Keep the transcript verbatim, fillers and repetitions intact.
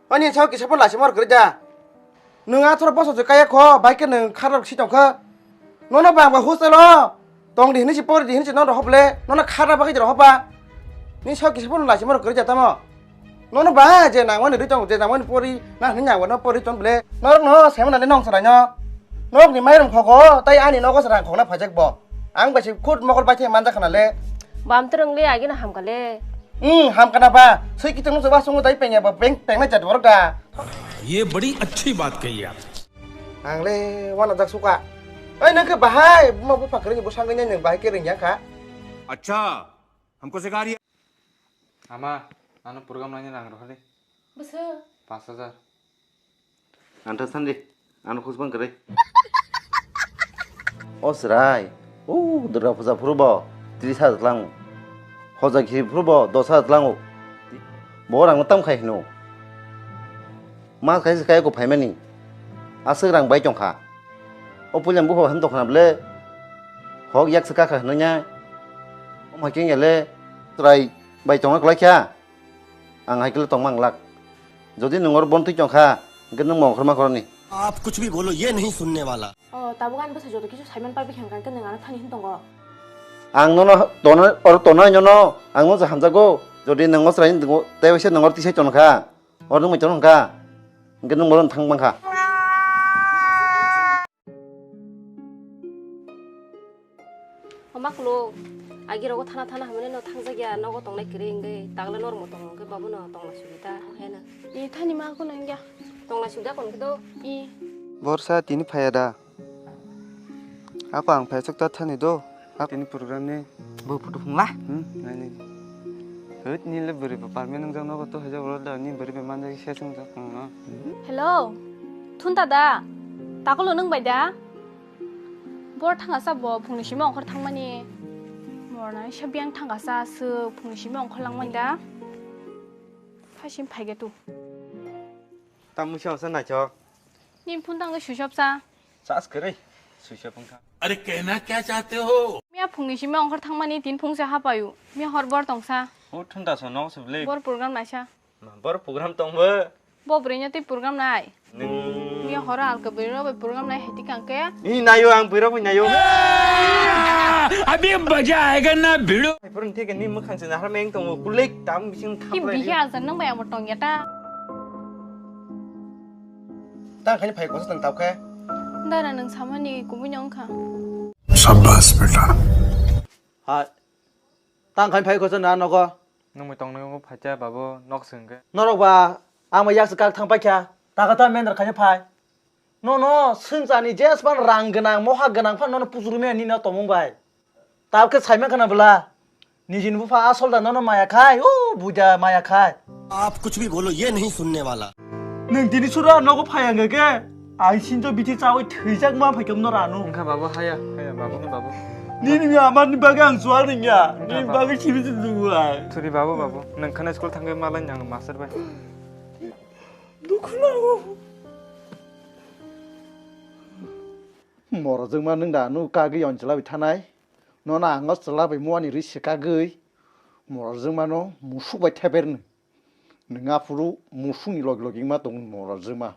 Ani sao kisa phano lachi mor kwrwi da. Nwng atharo bosor se kaya kho, bai khe nwng khara rok si tong kha. Nono bang ba hostel o tong di hinwi si pori di hinwi si nono hoble, nono khara bagwi jora hoba. Ni sao kisa phano lachi mor kwrwi da tamo. Nono ba je nang wani rwi tong, je nang wani pori, na hinwi nang wano pori tong ble. Norok no sema nani nong sarai no. Nok ni mairum khogo, tai ani nogo sarang khogna phajak bo. Ang bai se khut mokol bai the manjak khana le. Bam twrwng le agino hamka le. Hmm, hamkana ba. Sui kitang nung ba sungo dai pengya ba peng pengna jat borok da. ये बड़ी अच्छी बात कही आप। Ang le wana jak suka. Ai nang khe bahai buma bupha kwrwini bwsangwi nai nang bahai khe ringya kha. अच्छा, हमको सिखा रही है। Ama, ano program naini rang rohori. Bwswk? Panch hajar. Anta sandi, ano khusbang kwrwi. O chwrai, o Durga puja phuru bo tris hajar tlango. Hoja khiri phuru bo dos hajar tlango. Bo rang tam khai hino. Ma khai se kai ko phaimani. Aswk rang bai tongkha. O puilam buphang han tongkha bwle. Hok yak se kakha hwnwi nya. O ma keng ya le. Chwrai bai tongna kwlai kha. Ang hai khe le tongma ang lak. Jodi nwng oro bon twi tong kha, hwnkhe nwng mongkhorma khoroknwi. आप कुछ भी बोलो, ये नहीं सुनने वाला। O, tabuk ani bwsai joto kisu saiman pabi khe hwnkhe nwng ano thani hin tongo. Ang nono tono, oro tono hai nono, ang no hamjago. Jodi nwng o chwrai ni tei waisa nwng oro tisai tong kha, oro nwng mai tong kha, hwnkhe nwng oro thang mang kha. O ma khuluk, agi rogo thana thana hamani no thangjak ya, nogo tongnai kwrwi wngwi, takle normo tongo, hwnkhe babu no tongla sugwi ta, heno. I thani ma khuluk wngya. Tongla sugwi da kon khe do. I. Borsa tini phaya da? Ako ang phai chwk ta thani do. Tini program ni. Bo photo phungla? Hmm, nai nai. Hwt, ni le bwrwi ba permanent wng jak nogo to haja oro da, ni bwrwi ba manjak se sung jak no. Hello. Thun ta da. Takolo nung bai da? Bor thangasa bo phungni simi ongkhor thangmani. Morna se biyang thangasa se phungni simi ongkhor langmani da. Phai sim phai ge tu. Tam musa sa na chok. Ni phun tang switch off sa. Sas kwrwi, switch off wngkha. अरे कहना क्या चाहते हो? Miya phungni simi ongkhor thangmani tin phung se hapayu. Miya hor bor tongsa. O thun da so no se ble. Bor program naisa. Ma, bor program tong bo. Bo bwrwi no twi program nai. Nung. Miya horo alka bwrwi no bai program nai hai tikang ke. Ni nayo ang bwrwi rok bai nayo. अभी मजा आएगा ना भिड़ो। Phurung thike ni mwkhang se nahar meng tongo, kulik tam bising. Ki khaplai bihi ri. Aljan nang bai amo tong ya ta. Tang khani phai kosa tang tau khe. Dara nang samani kumui nong kha. Shabash beta. Ha. Tang khani phai kosa na nogo. Nung mai tong nang phacha babo nok sing khe. Norok ba ama yak se kak thang pai kha. Ta kha ta mendar khani phai. No no sing chani jes ban rang gwnang moha gwnang phan no no pujuru me ni no tomung bai. Tabuk khe saiman khana bwla. Nijini bupha asol da nono maya khai, o buida maya khai. आप कुछ भी बोलो, ये नहीं सुनने वाला। Nwng tini sura nogo phai ang khe, ang sinjo bithi chawi thwijak ma phai kemno ranu. Wngkha babu haya, haya babu ni babu. Nini ni amar ni bagwi ang chuwal ringya. Wngkha nini babu. Bagwi simi se dungu ang. Suri babu, babu. Nwng khana school thangwi malai nang master bai. Dukhu nango. Moro jwngma nwng da nu kagwi on chwla bai thanai. Nono ang o chwla bai muani rwi swkagwi morarjwkmano musuk bai theber nw. Nwng aphuru musukni logi logi wngma tongo morarjwkma.